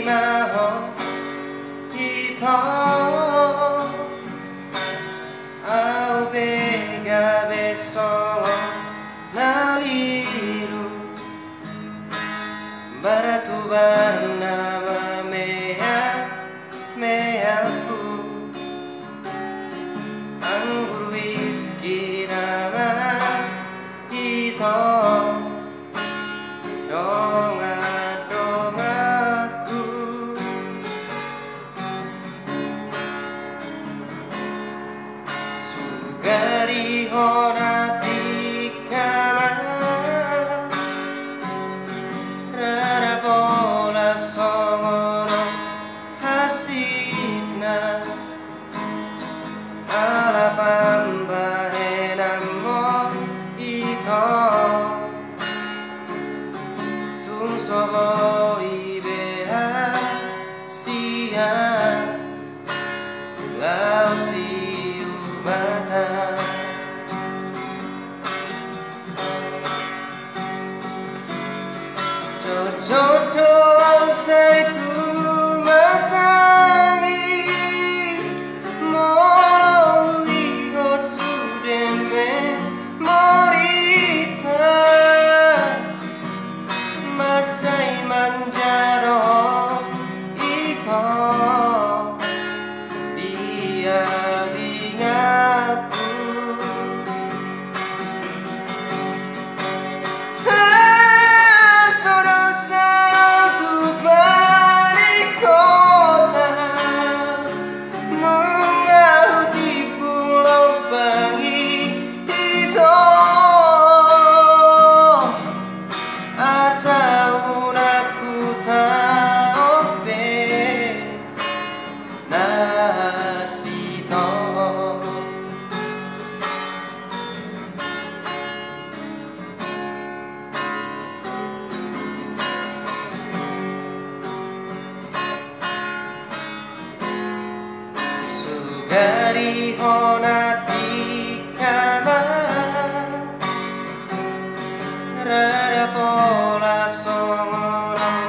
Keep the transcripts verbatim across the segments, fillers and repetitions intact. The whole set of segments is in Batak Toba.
Aho ito, au pe gabe songon na lilu, baratuban na mamea meaku, anggur wiski nama ito, dongan donganku. Sugari hona tingka ma, rara pola songon on hansitna, ala pambahenanmon ito, tung so boi be hasian laos siubatan. Jotjot do au sai tumatangis, molo huingot sude memorita, mansai manjalo ito di abinganku. Asa dosa tu panikota, nunga hutipu lompangi ito, asa unang hutaon be na sitong. Sugari hona tingka ma, rara pola songon on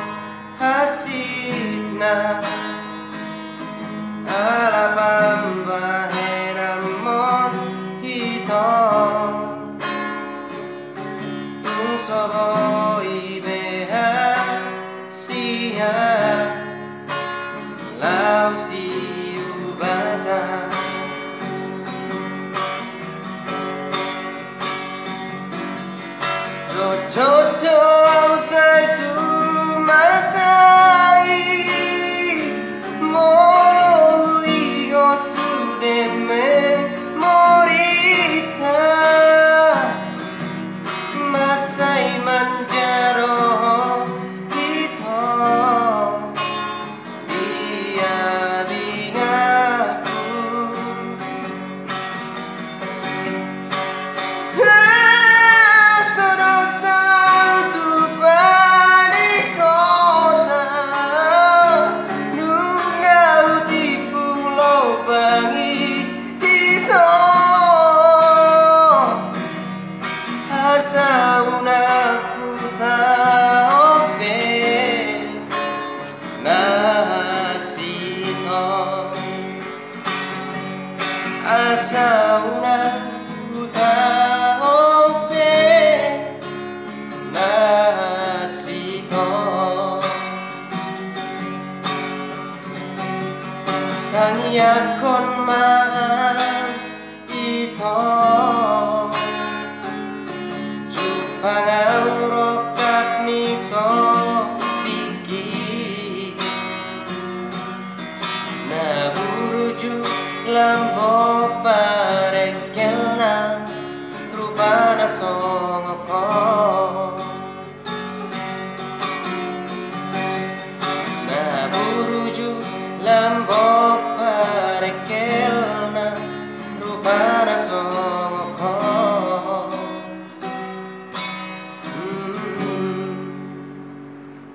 hansitna, ala pambahenanmon ito, tung so boi be hasian laos siubatan. Jotjot do au sai tumatangis, molo huingot sude memorita, mansai manjalo ito di abinganku. Asa dosa au tu panikota, nunga hutipu lompangi ito, asa unang hutaon be na sitong. Asa